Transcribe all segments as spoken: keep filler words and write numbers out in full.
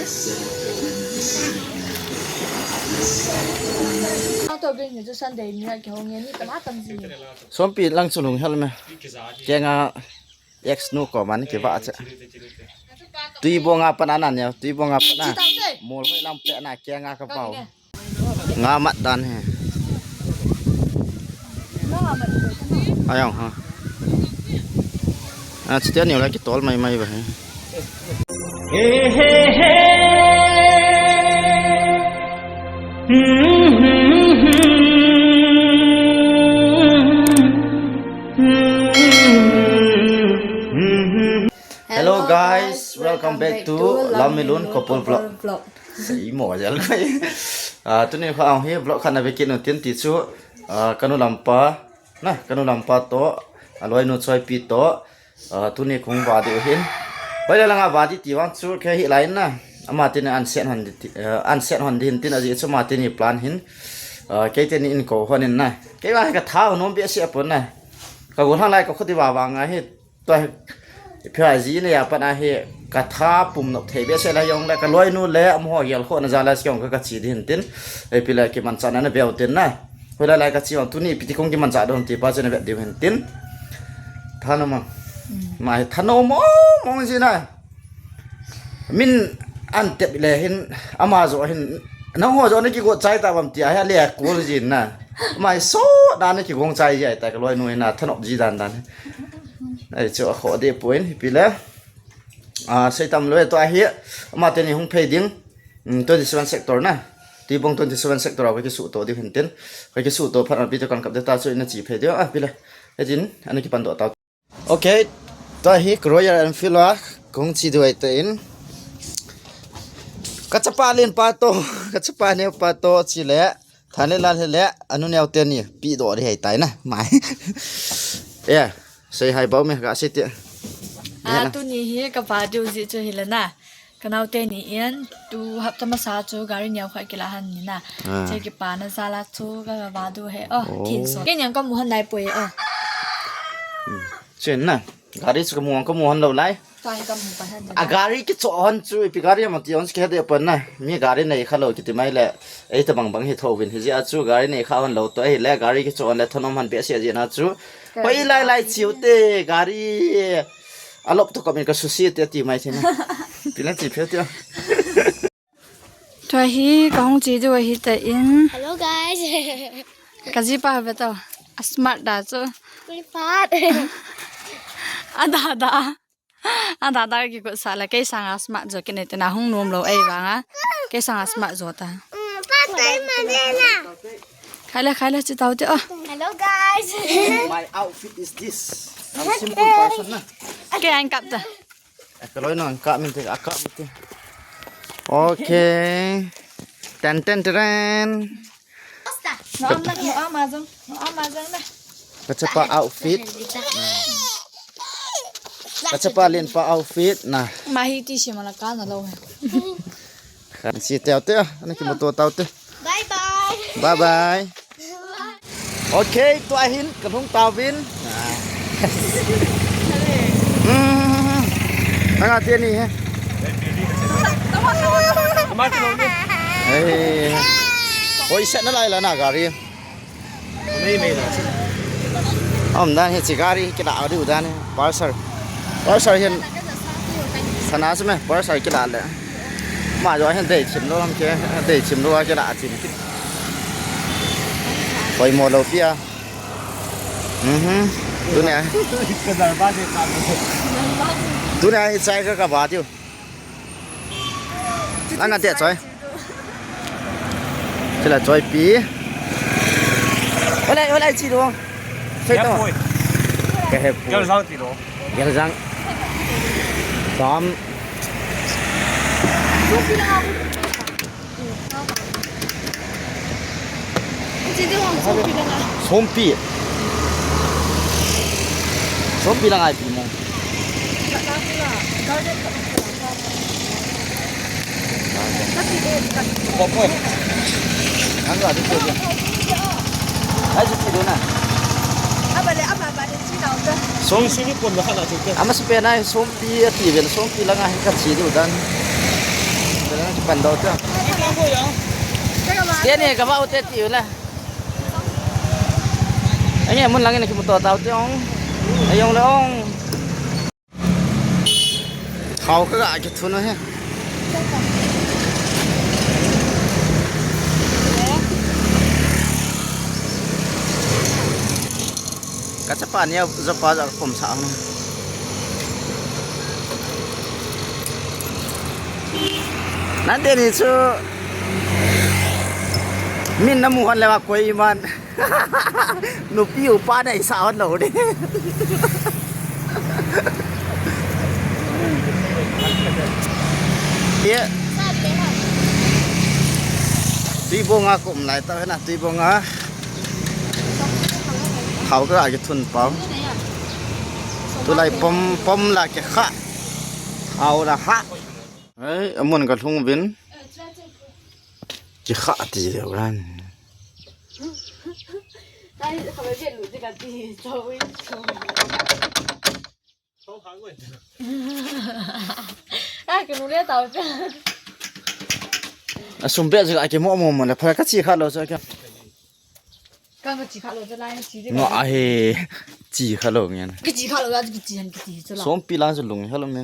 Ang to bin ni chu Sunday ni a kihong nge ni tama tam ji. Sompi lang chu lunghel me. Kenga ex nu koma ni kivah che. Tuibong a pat ana neo, Tuibong a pat na. Mol hoi lam pe na kenga ka pau. Nga mat dan he. Ayang ha. A, chutia neo la kitol mai mai ba he. Hello guys, welcome back to Lamilun Couple Vlog. Sei mo jal kai. A, tuni kha ang hi vlog khat na vekit nu tin ti chu, a, kanu lampa, na, kanu lampa to, a, loinu Choipi to, a, tuni kong vadi u hin. Pai la langa vadi ti vang chu kei hi lai na. Ama tin an set hon di ti, a, an set hon di hin tin a ji chu ama tin plan hin. A, kei tin in ko hon in na. Kei va ka tha nom be se apon na. Ka go hang lai ka khoti va va nga hi. Tua hi, phia ji ne ya pat a hi, ka tha pum nok thei be se la jong le, ka loinu le, amaho gel kho na ja la se jong ka, ka chi di hin tin. Ei pi le kiman chan na be u tin na. Hoi lai lai ka chi vang tuni pi ti kong kiman cha don ti pa chen ve di hin tin. Tha nom ma. Ma hi tha nom mo, mo ji na. Min an tep le hin, ama jo hin, nang ho jo ne ki go chai ta bam ti a hi le kul ji na. Ma hi so na ne ki gong chai ji ai ta ka loinu na tha nom ji dan dan. Ai chu a kho de point hi pi le. A, sei tam lo e to a hi. Ama te ni hung phei ding. Mm, twenty seven sector na. Tuibong twenty seven sector a ko ki su to di hin tin. Ko ki su to phat a pi to kan kap de ta chu ina chi phei de. A pi le. He din, ani ki pan do ta. Okay. To a hi Royal Enfield a kong chi duai te in. Ka chapa len pa to, ka chapa neo pa to chi le. Thane lal he le, anu neo te ni, pi do ri hei tai na, mai. Yeah, sei hai bau me ka sei te. A, tuni hi ka va diu ji chu hi le na. Ka nau te ni in, tu hapta masa chu gari neo kha kila han ni na. A. Che ki pa na za la chu ka va du he. Oh, thin so. Ke nyang ka mu han nai poi, oh. Chen na. Gari chu ka mu, ka mu hon lo lai. Tua hi ka mu pa han. A gari kicho hon chu, ipi gari ama ti hon chu kihade pon na. Mi gari nei kha lo kiti mai le. Ei ta bang bang hi tho vin hi jia chu gari nei kha hon lo to hi le gari kicho hon le thanom han be sia jia na chu. Hoi lai lai chiu te gari. A lop to ka min ka susi te ti mai thina. Pina ti phe ti. Tua hi ka hung chi diu ahi ta in. Hello guys. Ka ji pa ve to. A smart da chu. Very fast. A da da. A da da ki ko sa la kei sang a smart jo ki ne te na hung nom lo ei vang a. Kei sang a smart jo ta. Mm, pa tai ma de na. Khai le khai le chi tau te o. Hello guys. My outfit is this. I'm simple person na. Kei ang kap ta. Ka loinu ang ka min te, a ka min te. Okay. Ten ten ten. No ama, no ama jong, no ama jong na. Ka chapa outfit. Ka chapa len pa outfit na. Ma hi ti si ma la ka na lo. Kan si teo teo, ana ki motor tao te. Bye bye. Bye bye. Okay, tua hin ka lhung tauvin. Hmm. Nanga te ni he. Ei. Hoi se na lai la na gari. Om dan hi chi gari kila diu dan hi. Pulsar. Pulsar hin. Sana se me Pulsar kila le. Ma jo hin dei chim lo lam ke, dei chim lo kila chim. Koi mo lo pia. Mhm. Tuni a. Tuni a hi chai ka ka ba tiu. Ana te choi. Chila choi pi. Hola, hola, chi lo. Choi to. Ka he pu. Gel jang ti lo. Gel jang. Tam. Sompi. Sompi la ngai pi mo. Kopo. Ang ga di ko. Ai, ti do na. Aba le, aba, ba le, chi na uta. Song sini pon na kana chute. Ama se pe na sompi ati vel sompi la ngai ka chi do dan. Kan do te. Stand hi ka va u te ti u la. Ai, mun lang in kimu to tau te ong. Ai, ong le ong. Khao ka ga kithun he. Ka chapa ni a, chapa ja ka pom sa ang. Nan te ni chu min na mu hon le wa koi man. Nupi upa na i sa hon lo de. Ye. Tuibong a ka um lai ta na, Tuibong a. Khao ka ga kithun pau. Tulai pom, pom la kikha. Khao la ha. Ai, amun ka lhung vin. Kikha ti le ran. Ai, ka nu le tau pe. A sum pe jika ke mo mo mo le pha ka chi kha lo cha ka. Ka ka chi kha lo cha lai chi de. No a he chi kha lo ngen. Ka chi kha lo ya ka chi han ka chi cha la. Som pi lang cha lung kha lo me.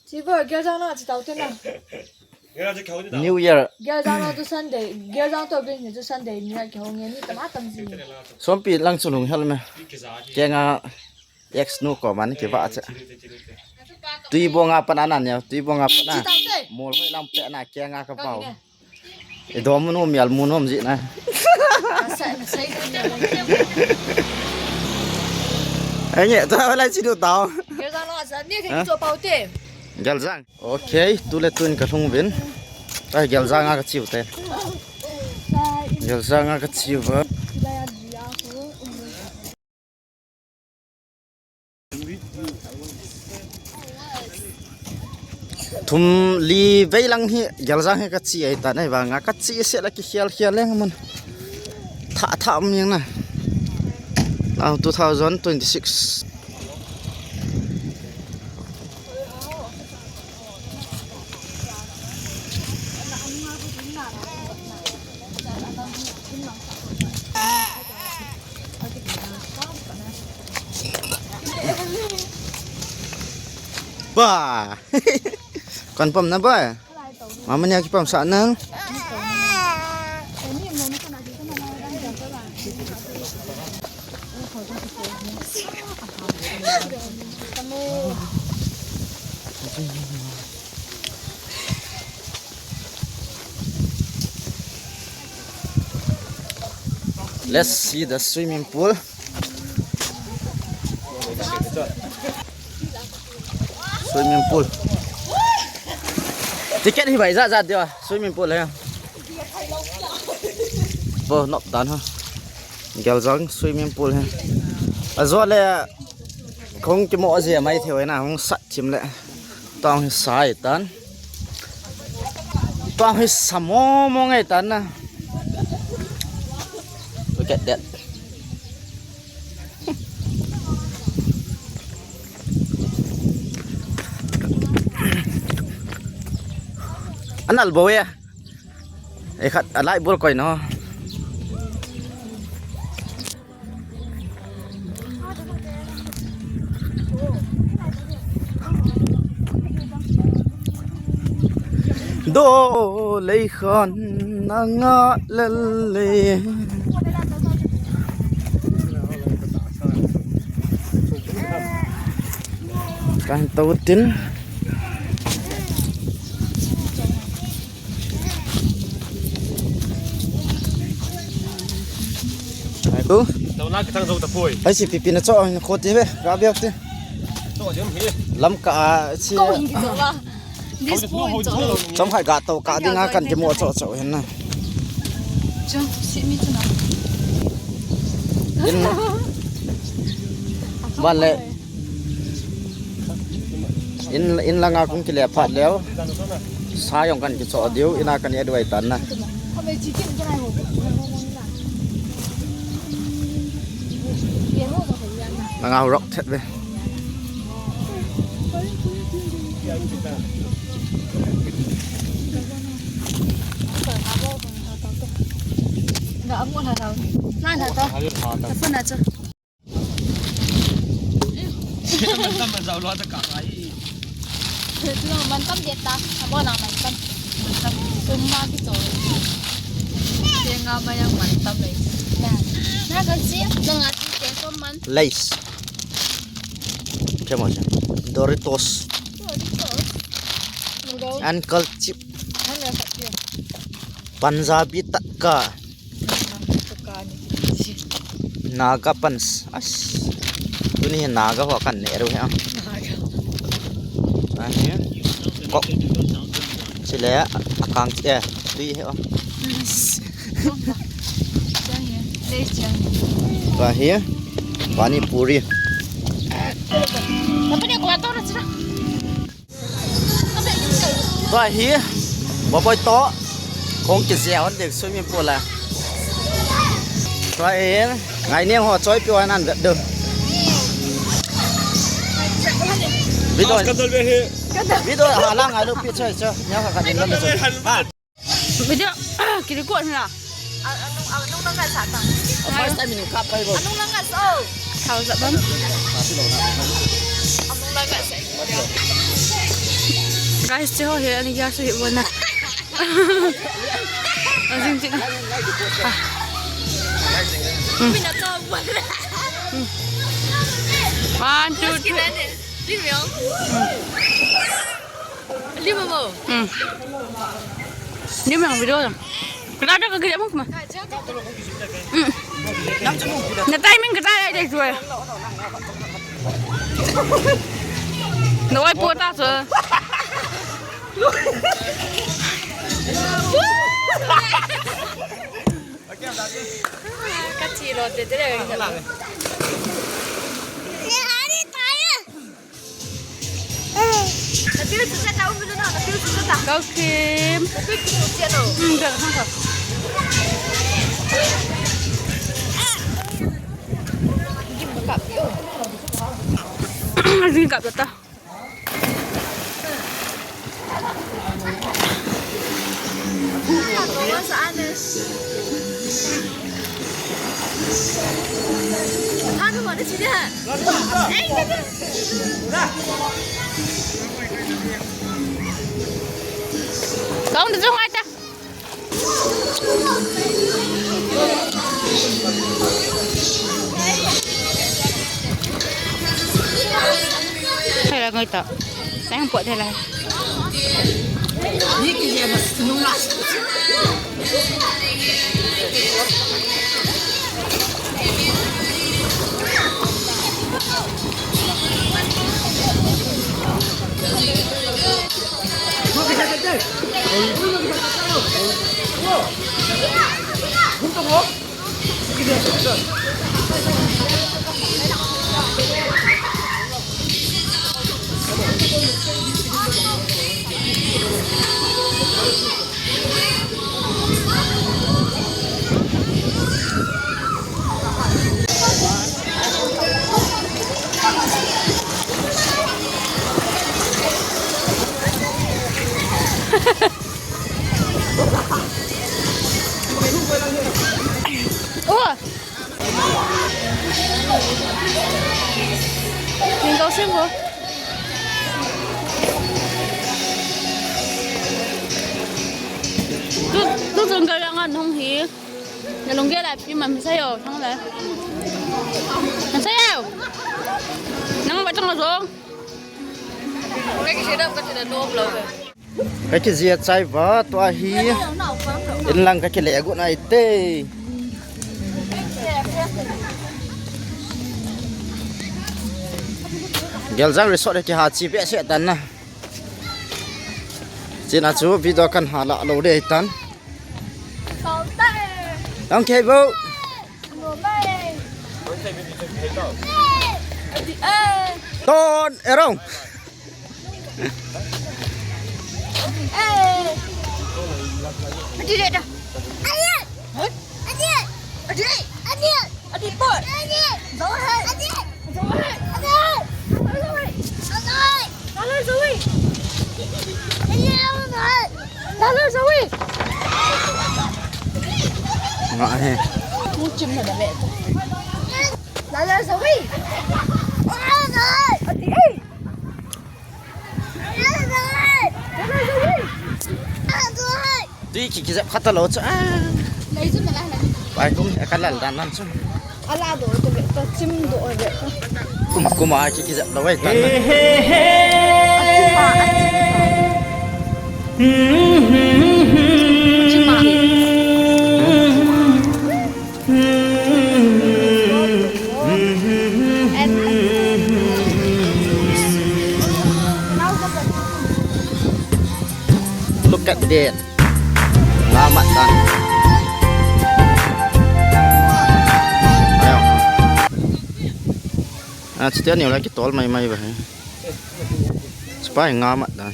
Chi ba gel jang na chi tau te na. New Year. Gel jang na tu Sunday, gel jang to bin ni tu Sunday ni a ke hong ni tama tam ji. Som pi lang cha lung kha lo me. Ke nga Ex nu ko man ki va cha. Tuibong a pan ana ne, Tuibong a pan a. Mol hoi lam pe na ke nga ka pau. E dom nu mial mu nom ji na. Ai nge, ta lai chi du tau. Gel jang no sa ni ke cho pau te. Gel jang. Okay, tu le tun ka lhung vin. Ai gel jang a ka chiu te. Gel jang a ka chiu va. Thum li vei lang hi, gel jang hi ka chi ai ta nei vang a, ka chi se la ki khial khial leng mun. Tha tha um yang na. Now two thousand twenty-six. Ba. Kan pam na ba? Mama ni aki pam sa nang. Let's see the swimming pool. Swimming pool. Ticket hi bai ja ja dia swimming pool he. Bo nop dan ha. Geljang swimming pool he. Ajo le khong kimo aje mai theu na hong sat chim le. Tong hi sai tan. Tong hi samo mo ngai tan na. Look at that. Anal bo ya. E khat alai bol koi no. Do lei khan na nga lel le. Kan to tin. Ai ku. Tau na kitang zo ta poi. Ai si pipi na cho, na kho ti ve, ga biak ti. Cho jom hi. Lam ka a si. Ko hin ki zo ba. This point. Chom khai ga to ka ding a kan ki mo cho cho hin na. Cho, si mi chu na. In. Ban le. In, in langa kong kile phat leo. Sa jong kan kicho diu, ina kan advise tan na. Langa rock thet ve. Abo ko na ta to. Ga amo la la. Na na to. Ayo, ha ta. Phone na cho. Mantam ma jao lo ta ka ai. Lo mantam de ta. Abo na mantam. Mantam. Sum ma ki cho. Te nga ma yang mantam le. Na. Na ka si. Na nga si te so man. Lays. Kemo cha. Doritos. Doritos. Uncle Chip. Uncle Chip. Punjabi Tatka. Naga Pans. As. Tuni Naga ho kan ne ru he. Naga. Ahi. Kok. Chile akang che. Tui he. Tua hi Pani Puri. Tua hi Bapoi to kong ki zia on dek swimming pool a. Tua hi ngai neng ho choi pi wan an vet du. Video. Video ha la ngai lu pi choi cho. Nya ka ka din lo. Video, ki record na. Anung, anung lang ka sa ta. First time in ka pa ibo. Anung lang ka sa. Thao sa bam. Anung lang ka sa. Guys, che ho he ani ya su he bona. Azing chin. One, two, three. Lima mo. Hmm. Lima ang video lang. Kada ka gaya mo kuma. Hmm. Na timing kada ay day suwa. Na way po ta sa. Kachilo te te. Kau Kim. Hmm, dah, dah, dah. Lagi kap dah. Kau dah jom aja. Thei la ngai ta. Tang po thei la. Ua! Ning kau sim ko. Tu, tu jong ka lang an hung hi. Na lung ge la pi ma mi sa yo, thang la. Ma sa yo. Nang ba tang zong. Ka kijia chai va, tua hi. In lang ka kile agut nai te. Geljang Resort ki ha chi be se tan na. China chu video kan ha la lo de tan. Ang kei bo. Ton erong. Nga he. Mu chim na da me. La la sa wi. Ati ei. Tui ki kizep khat lo chu. Ah. Pai kum e ka lal dan nan chu. Ala do to le to chim do le to. Kum kum a ki kizep lo wai tan. He, he, he. Chim a, chim a. Chim a. Look at that. Nga mat dan. Ayo. Ah, chutia ni la kitol mai mai ba he. Spy nga mat dan.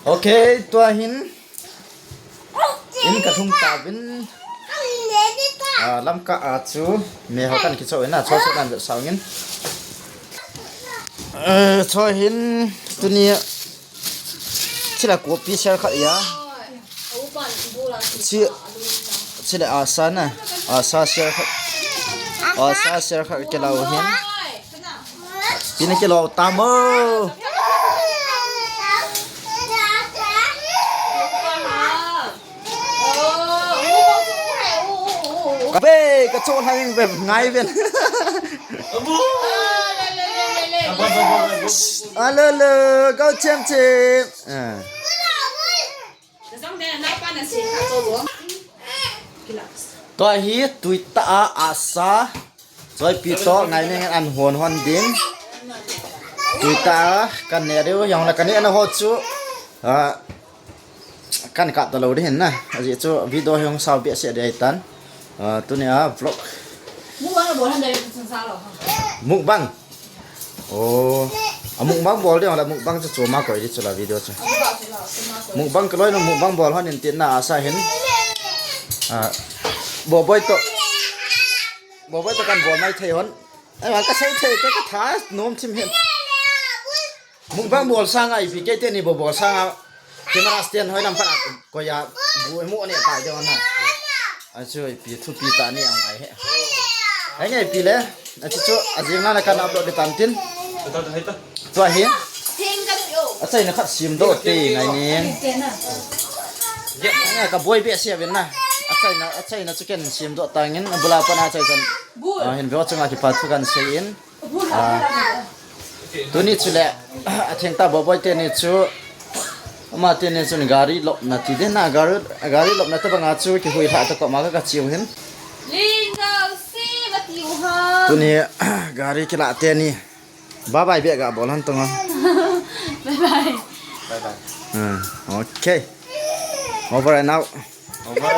Ok, tua hin. In ka lhung tauvin. Ah, Lamka a chu. Me ho kan kicho in a, cho chu kan vetsah uvin. Eh, cho hin, tuni. Chila kopi ser khat ya. Chi, chila asa na. Asa ser khat. Asa ser khat kilo hin. Pina kilo tamo. Ka be, ka cho hang be, ngai be. Alo, lo, go chem chem. Ah. Tua hi tuita a asa. Choipi to ngai neng an hon hon ding. Tuita a kan ne deu, jong la kan ne na ho chu. Ah, kan kap ta lo ding hin na. Ajeh chu video hi hung sao behseh ding ahi tan. Ah, tuni a vlog. Mukbang. Oh. A mukbang bol ding la mukbang chu choma koi ding chu la video chu. Mukbang ka loi no mukbang bol hon in tin na asa hin. Ah, Boboi to. Boboi to kan bol mai thei hon. Ai, ka sei thei, ka, ka tha nom thim hin. Mukbang bol sanga ipi kei teni bol bol sanga camera stand hoi lam phat a koiya bu mu ne tai de na. Achu ipi thupi tani ang ai he. Ai nge ipi le. Achu chu ajing na kan upload de tan tin. Tua hi. Achaina khat sim doh te ngai ning. Ai nge ka boi behseh uvin na. Achaina, achaina chu ken sim doh tangin abula pana achai kan. Ah, hin veo chunga kipa thu kan sei in. Ah, tuni chule, atheng ta Boboi teni chu, ama teni chun gari lopna ti ding na, gari, gari lopna tabanga chu kihui lha ta koma ka, ka chiu hin. Tuni, gari kila teni. Bye bye beh ga bol han tonga. Bye bye. Bye bye. Hmm, okay. Over and out. Over.